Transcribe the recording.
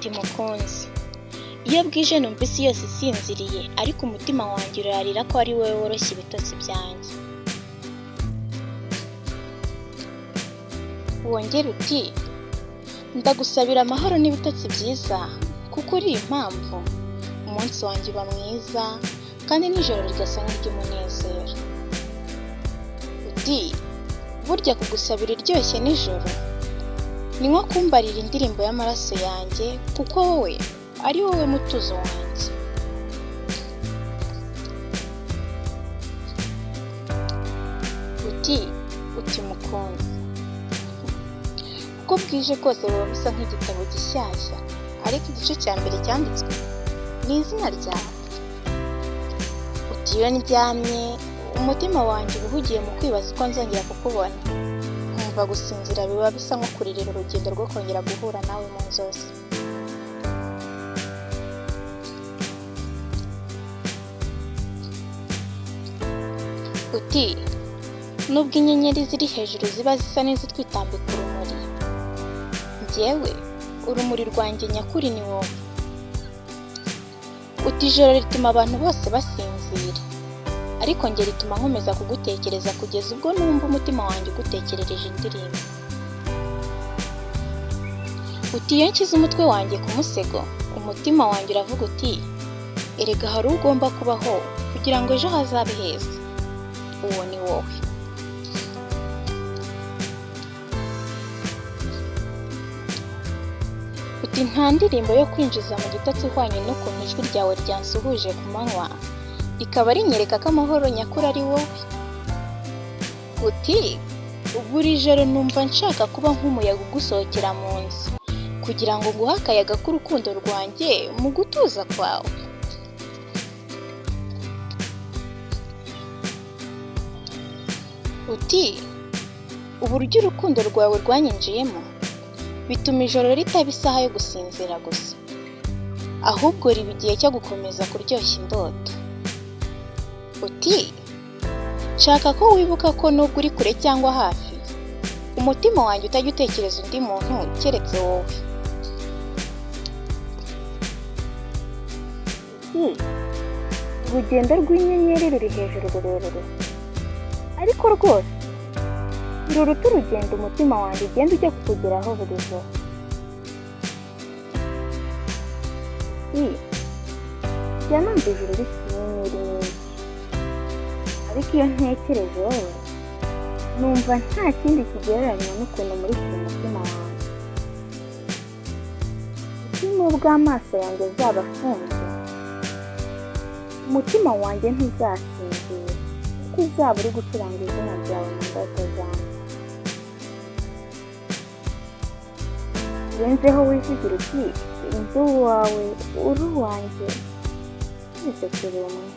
Uti mukunzi, iyo bwije numva isi yose isinziriye, ariko umutima wanjye urarira ko ari wowe woroshya ibitotsi byanjye. Wongere uti ndagusabira amahoro n'ibitotsi byiza, kuko uri impamvu umunsi wanjye uba mwiza kandi nijoro rigasa nk'iry'umunezero. Uti burya kugusabira iryoshye nijoro ni nko kumbarira indirimbo y'amaraso yanjye, kuko wowe ari wowe mutuzo wanjye. Uti mukunzi, uko bwije kose buba busa nk'igitabo gishyashya, ariko igice cya mbere cyanditswe ni izina ryawe. Uti iyo ndyamye umutima wanjye uba uhugiye mu kwibaza uko nzongera kukubona, nkumva gusinzira biba bisa nko kuririra urugendo rwo kongera guhura nawe mu nzozi. Uti nubwo inyenyeri ziri hejuru ziba zisa n'izitwitambika urumuri, njyewe urumuri rwanjye nyakuri ni wowe. Uti ijoro rituma abantu bose basinzira, ariko njye rituma nkomeza kugutekereza kugeza ubwo numva umutima wanjye ugutekerereje indirimbo. Uti iyo nshyize umutwe wanjye ku musego, umutima wanjye uravuga uti erega hari ugomba kubaho kugira ngo ejo hazabe heza, uwo ni wowe. Uti nta ndirimbo yo kwinjiza mu gitotsi ihwanye n'ukuntu ijwi ryawe ryansuhuje ku manywa, rikaba rinyereka ko amahoro nyakuri ari wowe. Uti buri joro numva nshaka kuba nk'umuyaga ugusohokera mu nzu, kugira ngo nguhe akayaga k'urukundo rwanjye mu gutuza kwawe. Uti uburyo urukundo rwawe rwanyinjiyemo bituma ijoro ritaba isaha yo gusinzira gusa, ahubwo riba igihe cyo gukomeza kuryoshya indoto. Uti nshaka ko wibuka ko nubwo uri kure cyangwa hafi, umutima wanjye utajya utekereza undi muntu keretse wowe. Urugendo rw'inyenyeri ruri hejuru rurerure, ariko rwose ntiruruta urugendo umutima wanjye ugenda ujya kukugeraho buri joro. Njya numva ijuru rifite inyenyeri nyinshi, ariko iyo ntekereje wowe numva nta kindi kigereranywa n'ukuntu umurikira umutima wanjye. Uti nubwo amaso yanjye azaba afunze, umutima wanjye ntuzasinzira, kuko uzaba uri gucuranga izina ryawe mu ndoto zanjye. Urenzeho wivugira uti ndi uwawe, uri uwanjye, twese turi umwe.